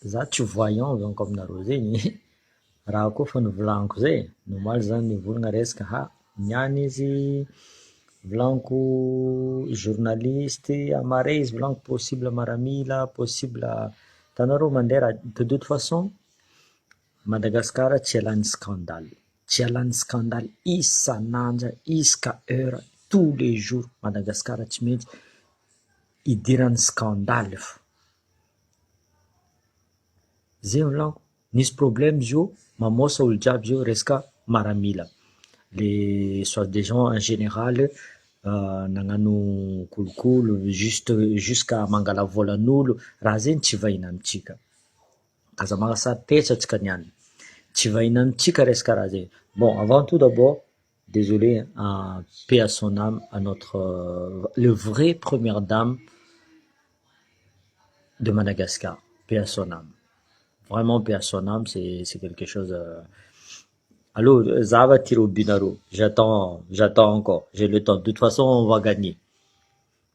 Za tsy voyant donc aminareo zegny, raha koa fa novolaniko zay, nomaly zany nivolagna resaka ha niany izy volaniko journaliste amare izy volaniko possible maramila, possible hitanareo mandeha raha de toute façon Madagascar tsy ialany scandale, tsy ialany scandale isan'andra isaka heure tous les jours Madagascar tsy maintsy idirany scandale fo. Zay volaniko, nisy problème izy io mamosa olo jiaby zio resaka maramila, le soi disant un général nagnano kolokolo juste jusqu'à mangala vôlan'olo, raha zegny tsy vahiny amitsika, aza magnasary atsika niany, tsy vahiny amitsika resaka raha zegny, bon avant tout d'abord désolé paix à son âme à notre le vrai première dame de Madagascar, paix à son âme, vraiment paix à son âme, c'est quelque chose. Allô, za va tirer au but nareo, j'attends, j'attends encore, j'ai le temps, de toute façon on va gagner,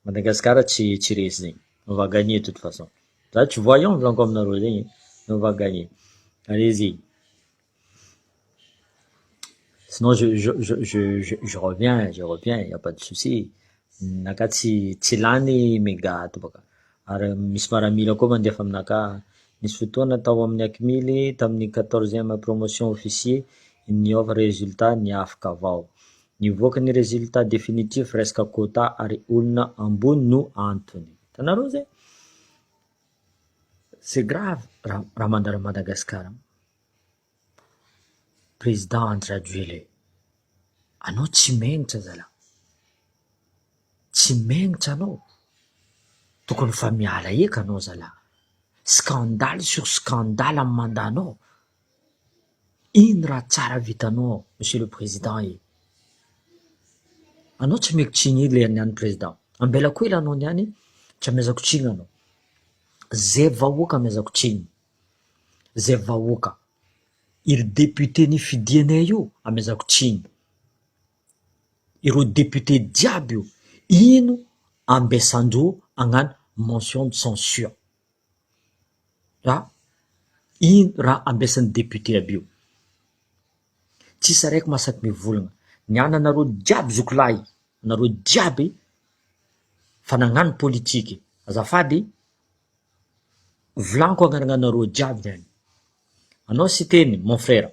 Madagascar tsy tsy resy zegny, on va gagner de toute façon, za tsy voyant volaniko aminareo zegny, on va gagner, allez-y. Sinon je reviens, je reviens, y a pas de souci, naka tsy tsy lany méga ato baka, ary misy maramila koa mandefa aminakahy, nisy fotoana tao amin'ny akmily tamin'ny 14e promotion officier niova résultat niafaka avao, nivoaka ny résultat définitif resaka quota ary olona ambony no antony, hitanareo zay? C'est grave raha raha mandalo à Madagascar. Président Andry Rajoelina, anao tsy megnatra zalahy, tsy megnatra anao, tokony fa miala eky anao zalahy, scandale sur scandale amy mandat-nao, ino raha tsara vitanao monsieur le président e? Anao tsy omeko tsiny ely niany président, ambelako hely anao niany tsy amezako tsiny anao, zay vahoaka amezako tsiny, zay vahoaka, iry député nifidianay io amezako tsiny, ireo député jiaby io, ino ambesandreo hagnano motion de censure? A ino raha ambesan'ny député aby io? Tsisy araiky mahasaky mivolagna, niany anareo jiaby zokolahy, anareo jiaby fa nagnano politiky, azafady volaniko agnarana anareo jiaby niany, anao Siteny mon frère,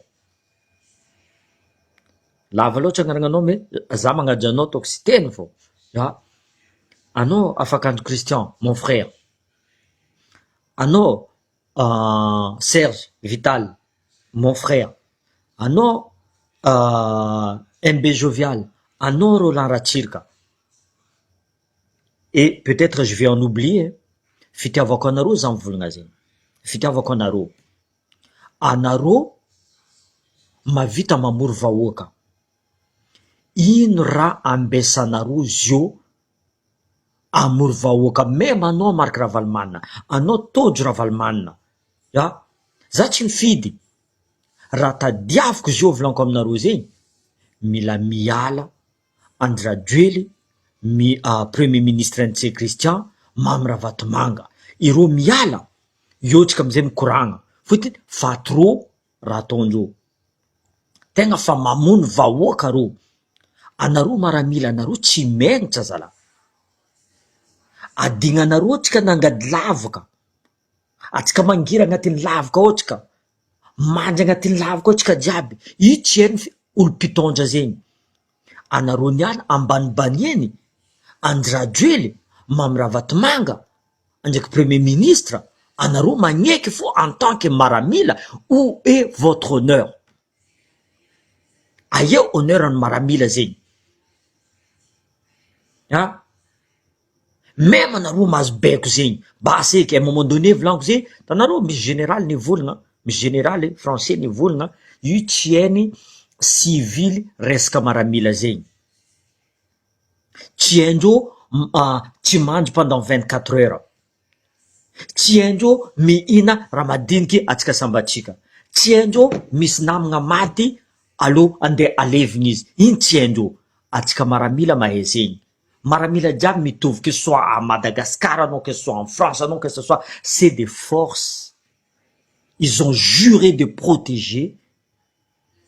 lava loatra agnarananao mais za magnaja anao ataoko Siteny fô, a anao Afakandro Christian mon frère, anao Serge Vital mon frère, anao MB Jovial, anao Roland Ratsiraka, et peut-être je vais en oublier, fitiavako anareo za mivolagna zegny, fitiavako anareo, anareo mahavita mamory vahoaka, ino raha ambesanareo zio amory vahoaka même anao Marc Ravalomanana, anao Tojo Ravalomanana, a za tsy mifidy, raha tadiaviko zio volaniko aminareo zegny, mila miala Andry Rajoely mi premier ministre Ntsay Christian, Mamy Ravatomanga, ireo miala eo tsika amizay mikoragna fôtony fa trop raha ataondreo, tegna fa mamono vahoaka reo, anareo maramila anareo tsy megnatra zalahy, adignanareo tsika nangady lavaka, atsika mangira agnatin'ny lavaka ao tsika, mandry agnatin'ny lavaka ao tsika jiaby, io tsy hainy f- olo mpitondra zegny, anareo niala ambanibanieny Andry Rajoely, Mamy Ravatomanga, ndraiky premier ministre, anareo magneky fô en tant que maramila, où est votre honneur? Aia honneur ny maramila zegny? Ah, même anareo mahazo baiko zegny, basy eky à un moment donné volaniko zegny, hitanareo misy général nivolagna, misy général français nivolagna, io tsy hainy civily resaka maramila zegny, tsy haindreo tsy mandry pendant 24 heures, tsy haindreo mihina raha madiniky atsika samby atsika, tsy haindreo misy namagna maty alô andeha alevina izy, iny tsy haindreo, atsika maramila mahay zegny, maramila jiaby mitovy que ce soit à Madagascar anao, que ce soit en France anao, que ce soit c'est des forces. Ils ont juré de protéger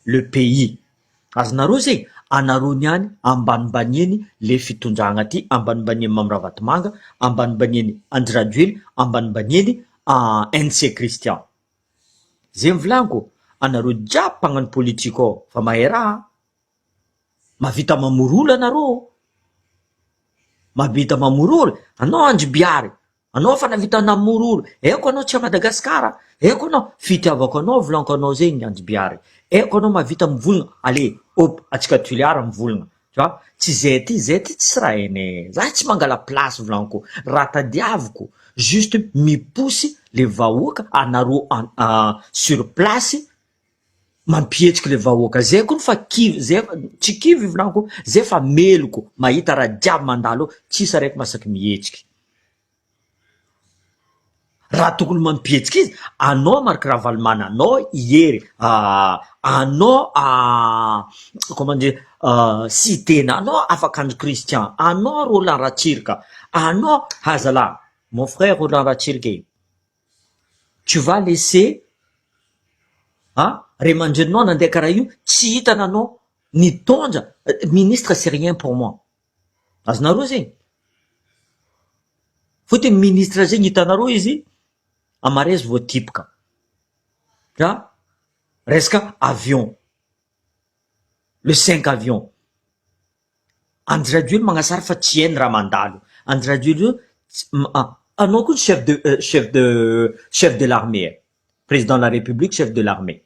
le pays. Azonareo zegny? Anareo niany ambanimbaniany le fitondragna ty, ambanimbaniany Mamy Ravatomanga, ambanimbaniany Andry Rajoely, ambanimbaniany NC Christian. Zegny volagniko, anareo jiaby mpagnano politique ao fa mahay raha, mahavita mamory olo anareo, mahavita mamory olo, anao Andry Biary, Anao fa navita namory olo, aiko anao tsy à Madagascar, aiko anao, fitiavako anao volaniko anao zegny Andry Biary, aiko anao mahavita mivolagna, allez hop atsika Toliara mivolagna, tu vois, tsy zay ty, zay ty tsisy raha hainay, za tsy mangala place volaniko, raha tadiaviko juste miposy le vahoaka anareo en sur place mampihetsiky le vahoaka, zay koa fa kivy, zay tsy kivy volaniko, zay fa meloko mahita raha jiaby mandalo eo, tsisy araiky masaky mihetsiky. Raha tokony mampihetsiky izy, anao Marc Ravalomanana, anao i Hery, anao comment dire Siteny, anao Afakandro Christian, anao Roland Ratsiraka, anao hazalahy, mon frère Roland Ratsiraka e, tu vas laisser an ray aman-dreninao nandeha karaha io, tsy hitany anao nitondra, ministre c'est rien pour moi. Azonareo zegny? Fotony ministre zegny hitanareo izy amarezy voatipoka ka resaka avion, le cinq avion, Andry Rajoely magnasara fa tsy hainy raha mandalo, Andry Rajoely io tsy anao koa chef de chef de chef de l'armée e, président de la république chef de l'armée,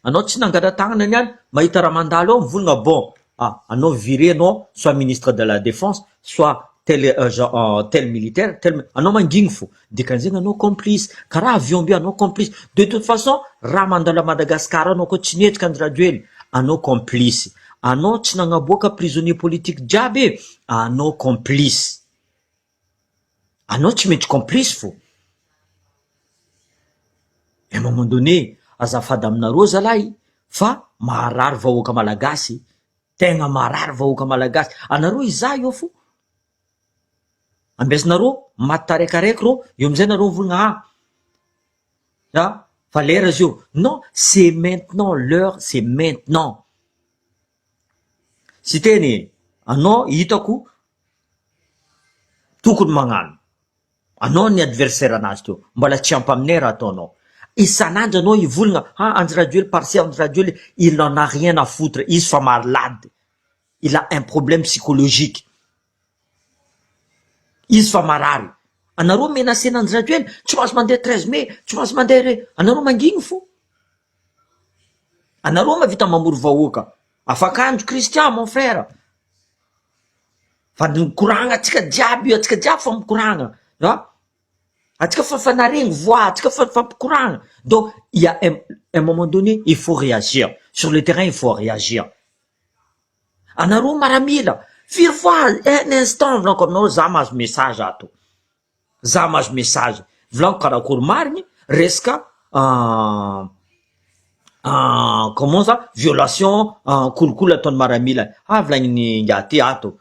anao tsy nangala-tagnana niany mahita raha mandalo eo mivolagna bon ah anao viré anao soit ministre de la défense soit tel genre tel militaire tel anao mangigny fo dikan'izegny anao complice karaha avion be anao complice de toute façon raha mandalo à Madagascar anao koa tsy nihetsika Andry Rajoely anao complice anao tsy nagnaboaka prisonnier politique jiaby e anao complice anao tsy maintsy complice fo à un moment donné azafady aminareo zalahy fa maharary vahoaka malagasy tegna marary vahoaka malagasy anareo izaho io fo ambesinareo maty taraikaraiky reo eo amizay nareo mivolagna ah ah fa lera izy io non c'est maintenant l'heure c'est maintenant sy teny anao hitako tokony magnano anao ny adversaire anazy teo mbola tsy ampy aminay raha ataonao isan'andro anao hivolagna ah Andry Rajoely par-ci Andry Rajoely il en a rien à foutre izy fa malade il a un problème psychologique izy fa marary anareo menacena Andry Rajoely tsy mahazo mandeha treize mai tsy mahazo mandeha re anareo mangigny fo anareo mahavita mamory vahoaka afakandro Christian mon frère fa mikoragna atsika jiaby io atsika jiaby fa mikoragna a atsika fa fa naregny voix atsika fa fampikoragna donc il y a un moment donné il faut réagir sur le terrain il faut réagir anareo maramila firy fois un instant volaniko aminareo za mahazo message ato za mahazo message volaniko karakory marigny resaka comment ça violation kolikoly ataon'ny maramila ah volagniny ngiahy ty ato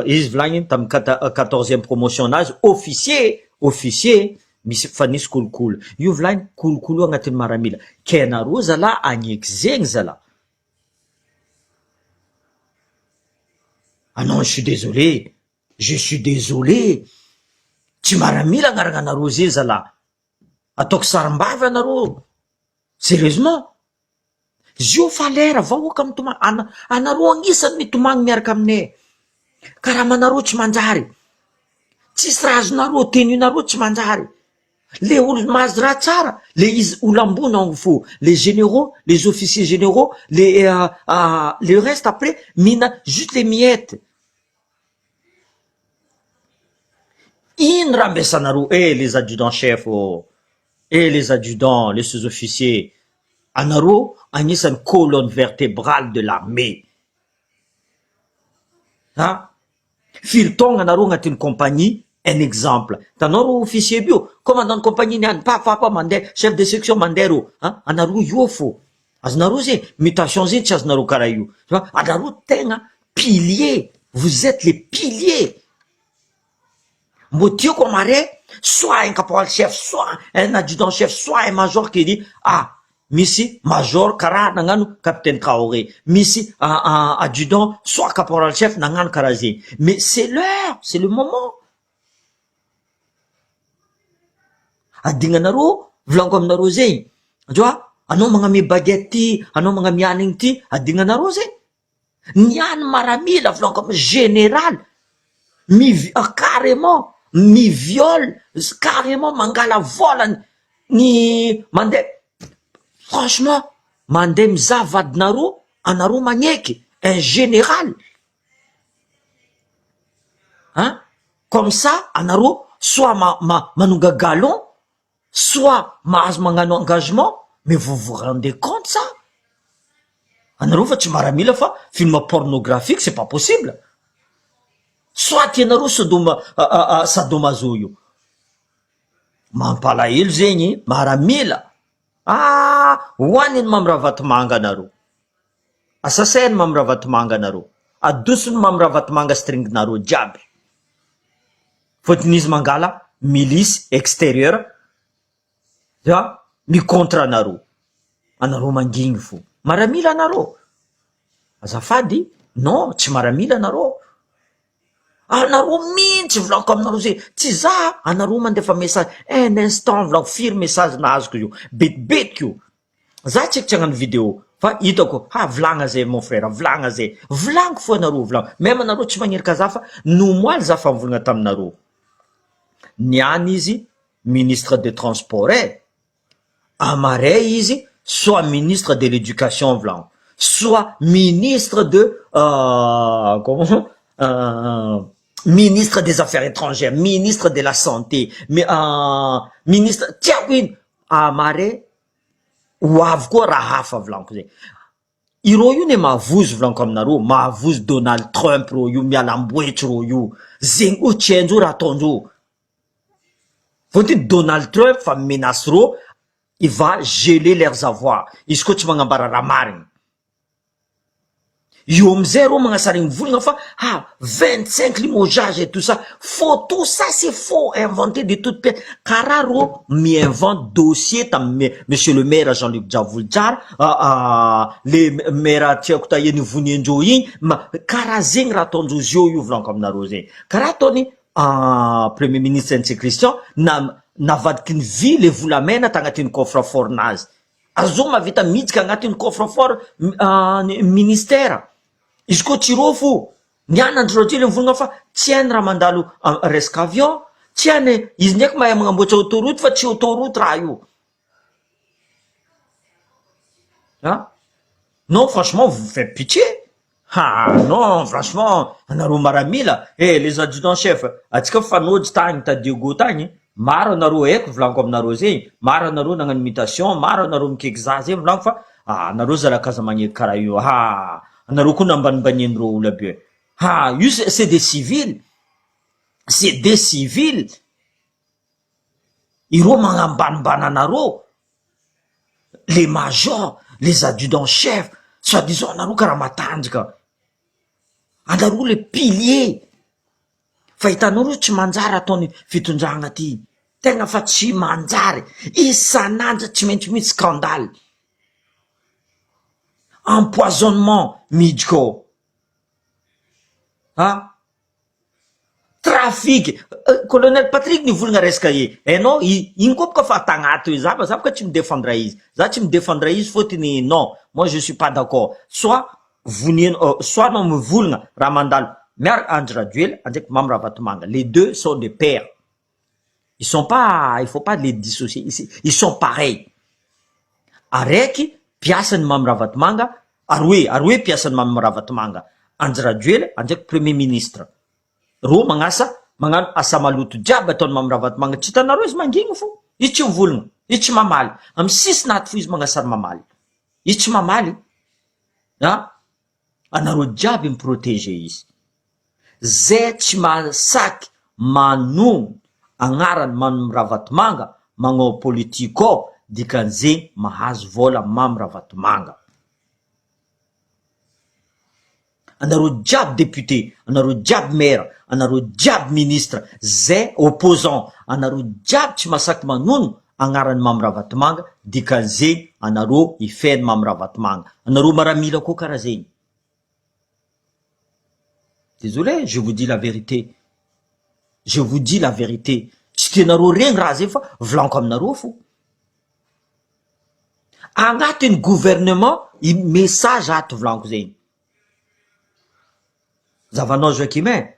izy volagniny tamy quatorzième promotion anazy officier officier misy fa nisy kolikoly io volagny kolikoly io agnatin'ny maramila ke anareo zalahy agneky zegny zalahy ah non je suis désolé je suis désolé tsy maramila agnarana anareo zay zalahy ataoko sarim-bavy anareo sérieusement zio fa lera vahoaka mitoma- ana- anareo agnisany mitomagny miaraka aminay karaha manareo tsy manjary tsisy raha azonareo teninareo tsy manjary le olo mahazo raha tsara le izy olo ambony ao fo les généraux les officiers généraux les le reste après mihina juste les miettes ino raha ambiasanareo eh les adjudants chefs ô eh les adjudants les sous-officiers anareo agnisan'ny colonne vertébrale de l'armée ah firy taogna anareo agnatin'ny compagnie un exemple hitanao reo officier by io commandant de compagnie niany pa pa pa mandeha chef de section mandeha reo ah anareo io fô azonareo zegny mutation zegny tsy azonareo karaha io fa anareo tegna pilier vous êtes les piliers. Mbô tiako amare soit un caporal chef soit un adjudant chef soit un major qui dit ah misy major karaha nagnano capitaine Traoré, misy adjudant soit caporal chef nagnano karaha zegny mais c'est l'heure, c'est le moment. Adignanareo volaniko aminareo zegny, tu vois, anao magname baguette ty, anao magname anigny ty, adignanareo zegny. Ny any maramila volaniko am général mi carrément mi viole carrément mangala volany ny mandeha franchement mandeha mizaha vadinareo anareo magneky un général hein comme ça anareo soit ma- ma- manonga galon soit mahazo magnano engagement mais vous vous rendez compte ça? Anareo fa tsy maramila fa film pornographique c'est pas possible, soit tianareo sodoma sadomaso io, mampalahelo zegny maramila ah hoaniny Mamy Ravatomanga anareo, asasainy Mamy Ravatomanga anareo, adosony Mamy Ravatomanga stringinareo jiaby, fôtony izy mangala milice extérieur a mi contre anareo, anareo mangigny fo, maramila anareo, azafady non tsy maramila anareo, anareo mihitsy volaniko aminareo zay, tsy za anareo mandefa message un instant volaniko firy message nahazoko io, betibetiky io, za tsy haiko tsy hagnano video fa hitako ha volagna zay mon frère volagna zay, volagniko fo anareo volagno, même anareo tsy magnerika za fa nomoaly za fa nivolagna taminareo, niany izy ministre de transport e, amaray izy soit ministre de l'éducation volagno, soit ministre de comment ministre des affaires étrangères, ministre de la santé, ministre tsy haiko ino, amaray ho avy koa raha hafa volaniko zay, ireo io ne mahavozo volaniko aminareo, mahavozo Donald Trump reo io, mialamboetry reo io, zegny koa tsy haindreo raha ataondreo, fôtony Donald Trump fa menace reo il va geler leurs avoirs, izy koa tsy magnambara raha marigny, io amizay reo magnasary mivolagna fa ah 25 limogeage et tout ça, faux tout ça c'est faux inventé de toutes pièces, karaha reo mi-invente dossier tamy monsieur le maire Jean-Luc Djavojozara, le maire tsy haiko tahiany voniandreo igny, ma karaha zegny raha ataondreo zio io volaniko aminareo zegny, karaha ataony premier ministre Ntsay Christian na navadiky ny vy le volamena tagnatin'ny coffre fort nazy, azo mahavita miditsy agnatin'ny coffre fort ministère, izy koa tsy rô fo niany Andry Rajoelina mivolagna fa tsy hainy raha mandalo resaka avion, tsy hainy izy ndraiky mahay magnamboatra autoroute fa tsy autoroute raha io, ah non franchement vous faites pitié, ha non franchement anareo maramila, eh les adjudants chef atsika mifanojy tagny ta Diego tagny, maro anareo haiko volaniko aminareo zegny, maro anareo nagnano mutation, maro anareo mikaiky za zegny volaniko fa ah anareo zalaka aza magneky karaha io, ha anareo koa nambanimbanian'ireo olo aby io, ha io c'est des civils, c'est des civils, ireo magnambanimbany anareo, les majors, les adjudants chefs, soi disant anareo karaha matanjaka, anareo le pilier, fa hitanareo tsy manjary ataony fitondragna ty, tegna fa tsy manjary, isan'andro tsy maintsy misy scandale, empoisonnement miditra ao, ah trafic, colonel Patrick nivolagna resaka i, hainao igny koa boka fa tagnaty za za boka tsy mi-défendre izy, za tsy mi-défendre izy fôtony non moi je suis pas d'accord, soit voniana soit anao mivolagna raha mandalo miaraka Andry Rajoelina ndraiky Mamy Ravatomanga, les deux sont des pairs, ils sont pas il faut pas les dissocier, ils sont pareils, araiky mpiasan'ny Mamy Ravatomanga aroe aroe mpiasan'ny Mamy Ravatomanga, Andry Rajoelina ndraiky premier ministre, reo magnasa magnano asa maloto jiaby ataon'ny Mamy Ravatomanga, tsy hitanareo izy mangigny fo, izy tsy mivolagna, izy tsy mamaly, amy sisiny ato fo izy magnasary mamaly, izy tsy mamaly, ah anareo jiaby mi-protéger izy, zay tsy mahasaky manogno agnarany Mamy Ravatomanga magnao politique ao dikan'izegny mahazo vola Mamy Ravatomanga. Anareo jiaby député, anareo jiaby maire, anareo jiaby ministre, zay opposant, anareo jiaby tsy masaky manono agnaran'i Mamy Ravatomanga, dikan'izegny anareo hifehy an'i Mamy Ravatomanga. Anareo maramila koa karaha zegny. Désolé je vous dis la vérité, je vous dis la vérité, tsy tianareo regny raha zay fa volaniko aminareo fo. Agnatin'ny gouvernement i message ato volaniko zegny. Zavanao Joachim e,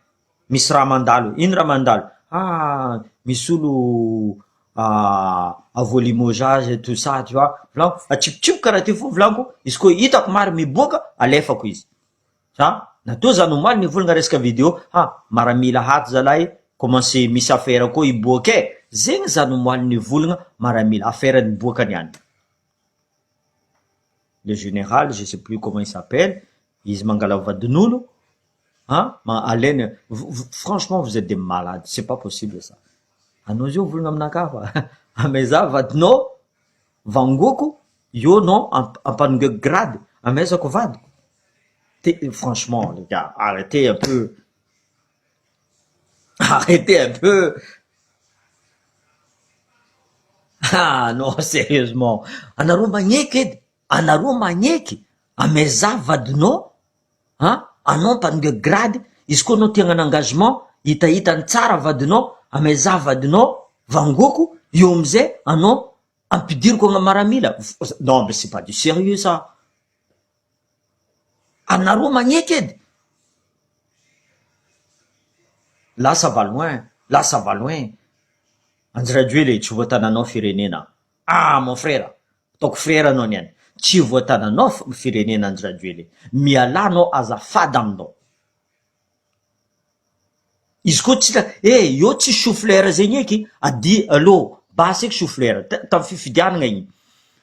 misy raha mandalo, ino raha mandalo? Ah misy olo avoa limogeage et tout ça tu vois, volaniko atsipotsipoka karaha ty fo volaniko, izy koa hitako mary miboaka alefako izy, sa natoa za nomaly nivolagna resaka video, ha maramila ato zalahy commence misy affaire koa hiboaka e, zegny za nomaly nivolagna maramila affaire niboaka niany. Le général je sais plus comment il s'appelle, izy mangala vadin'olo an, alainy franchement vous êtes des malades, c'est pas possible ça, anao zio mivolagna aminakahy fa amaiza vadinao vangoko io anao ampanongaiko grade amaizako vadiko, te franchement les gars arrêtez un peu, arrêtez un peu, ah non sérieusement anareo magneky edy, anareo magneky amaiza vadinao an, anao mpanonga grade, izy koa anao te hagnano engagement hitahita ny tsara vadinao, amaiza vadinao vangoko eo amizay anao ampidiriko agna maramila, non mais c'est pas du sérieux ça, anareo magneky edy, là ça va loin, là ça va loin, Andry Rajoely tsy voatananao firenena, ah mon frère, ataoko frère anao niany, tsy voatananao firenena Andry Rajoely, mialà anao azafady aminao. Izy koa tsy eh eo tsy chou fleur zegny eky adi allo basy eky chou fleur tamy fifidianagna igny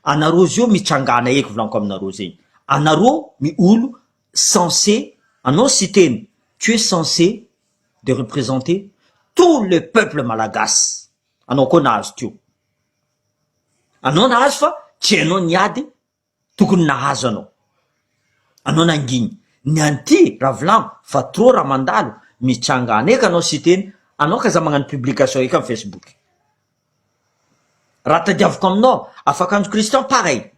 anareo zio mitsangana eky volaniko aminareo zegny anareo ny olo censé anao Siteny tu es censé de représenter tout le peuple malagasy anao koa nahazo teo anao nahazo fa tsy hainao niady tokony nahazo anao, anao nangigny, ny an'ity raha volagno fa trop raha mandalo, mitsangana eky anao Siteny, anao k'aza magnano publication eky am facebook, raha tadiaviko aminao afak'andro Christian pareil,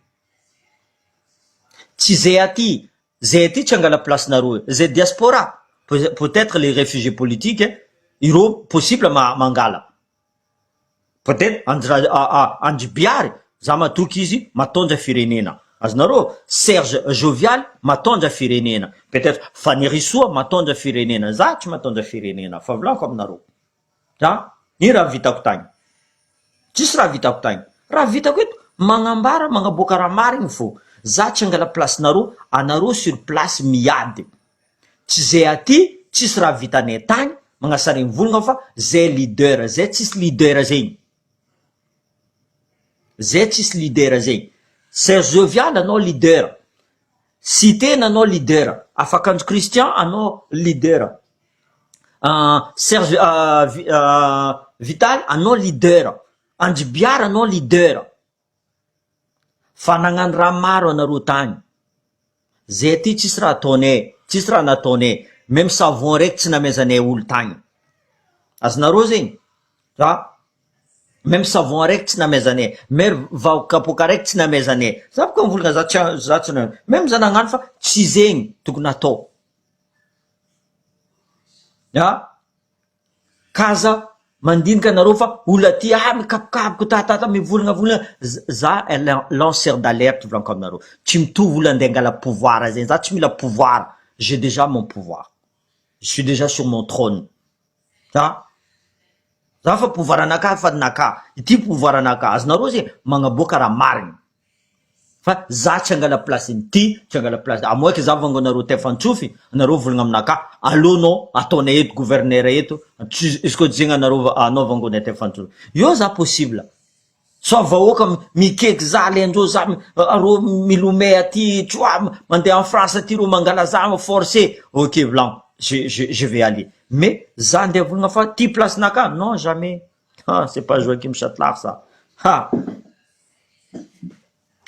tsy zay aty, zay aty tsy angala place nareo, zay diaspora peut etre les refugies politiques ireo possible mangala. Peut être Andry Andry Biary za matoky izy matondra firenena azonareo Serge Jovial matondra firenena peut être Fanirisoa matondra firenena za tsy matondra firenena fa volaniko aminareo za ino raha vitako tagny tsisy raha vitako tagny raha vitako eto magnambara magnaboaka raha marigny fô za tsy angala place nareo anareo sur place miady Tsy zay aty tsisy raha vitanay tany magnasary mivolagna fa zay leader zay tsisy leader zegny zay tsisy leader zegny Serge Jovial anao leader Siteny anao leader Afakanjo Christian anao leader Serge Vital anao leader Andry Biara anao leader Fa nagnano raha maro anareo tagny, zay aty tsisy raha ataonay, tsisy raha nataonay, meme savon raiky tsy namezanay olo tagny, azonareo zegny a, meme savon raiky tsy namezanay, mere vao kapoaka raiky tsy namezanay, za boka mivolagna za tsy za tsy meme za nagnano fa tsy zegny tokony atao, a. K'aza mandinika nareo fa olo aty ah mikapokapoka tatata mivolagnavolagna za lanceur d'alerte volaniko aminareo tsy mitovy olo andeha angala pouvoir zegny za tsy mila pouvoir j'ai déjà mon pouvoir je suis déjà sur mon trône za za fa pouvoir anakahy fa nakahy ity pouvoir anakahy azonareo zegny magnaboaka raha marigny. Fa za tsy angala place ny ty, tsy angala place à moins que za vango anareo tef antsofy, anareo volagna aminakahy, aleo nao ataonay eto gouverneur eto, izy koa tsy zegny anareo anao vangonay tef antsofy, eo za possible, soit vahoaka mikeky za alaindreo za reo milomay aty tsoa mandeha en France aty reo mangala za forcé, ok volagno je je je vais aller, mais za ndeha volagna fa ty place nakahy non jamais, ah c'est pas Joachim Chatelard ça, ha.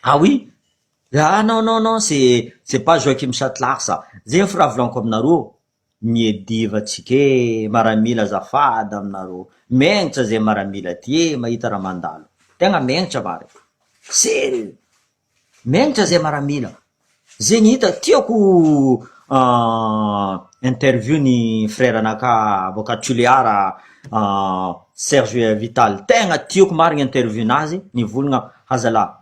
Ah oui! Ah non non non c'est c'est pas Joachim Chatelard ça, zegny fo raha volaniko aminareo, miediva atsika e, maramila azafady aminareo, megnatra zay maramila ty e mahita raha mandalo, tegna megnatra marigny, sérieux, megnatra zay maramila, zegny hita tiako interview ny frère anaka boaka Tuléar Serge Vital, tegna tiako marigny interview nazy nivolagna hazalahy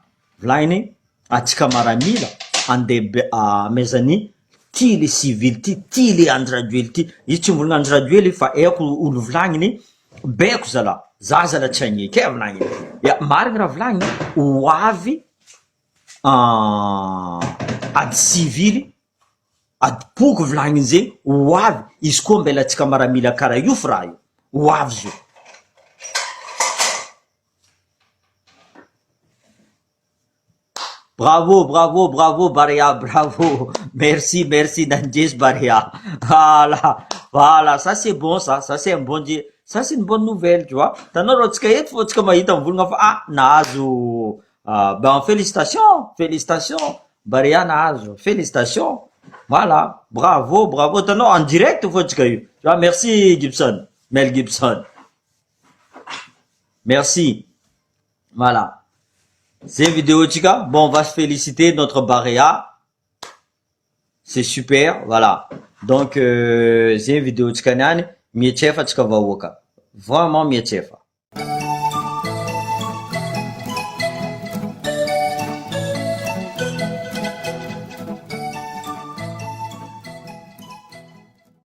volagniny atsika maramila andeha be amezany ty le civil ty, ty le Andry Rajoely ty, izy tsy mivolagna Andry Rajoely fa haiko olo volagniny baiko zalah, za zalah tsy agneky e volagniny, ya marigny raha volagniny ho avy ady sivily, adim-poko volagniny zegny ho avy izy koa mbela atsika maramila karaha io fo raha io, ho avy zio. Bravo bravo bravo Barea bravo merci merci Nandresy Barea voilà voilà ça c'est bon ça ça c'est un bon ça c'est une bonne nouvelle tu vois hitanao rô tsika eto fô tsika mahita mivolagna fa ah nahazo ben félicitations félicitations Barea nahazo félicitations voilà bravo bravo hitanao en direct fô tsika io tu vois merci Gibson Mel Gibson merci voilà zay vidéo tsika bon on va se féliciter notre Barea c'est super voilà donc zay vidéo tsika niany mietsefa atsika vahoaka vraiment mietsefa.